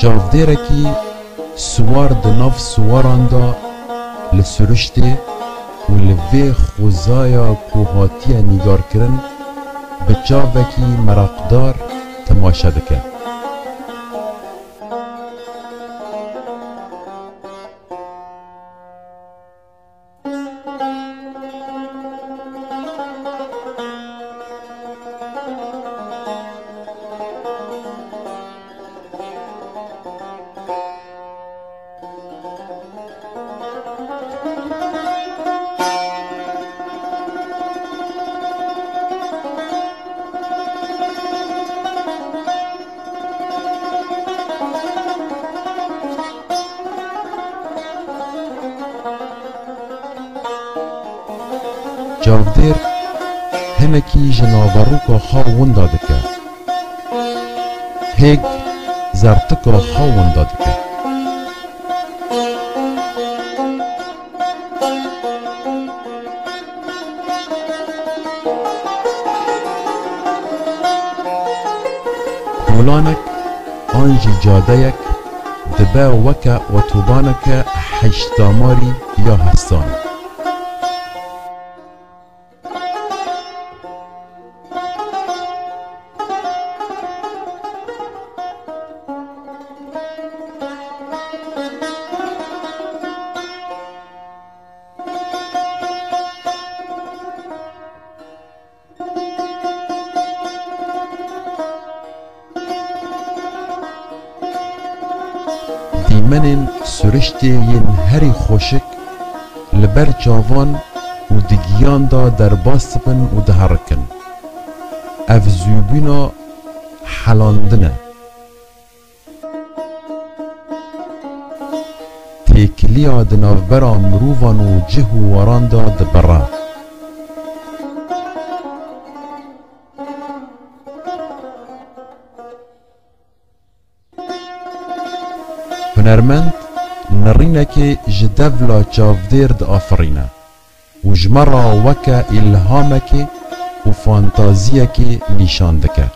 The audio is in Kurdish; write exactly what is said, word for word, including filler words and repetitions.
Çavdêrekî siwar di nav siwaran de li siriştê û li vê xwezaya ku hatiye nîgarkirin bi çavekî meraqdar temaşe dike. Çavdêr hinekî ji naveroka xwe winda dike. Hêg zertika xwe winda dike. Kolanek an jî cadeyek dibe weke otobaneke heşt damarî ya hestan. Dîmenên siriştê yên herî xweşik li ber çavan û di giyan de derbas dibin û diherikin. Ev zûbîna helandin e. Têkiliya di navbera mirovan û cih û waran de dibire. Hunermend nirînekê ji devla çavdêr diafirîne û ji me re weke îlhamekê û fantaziyekê nîşan dike.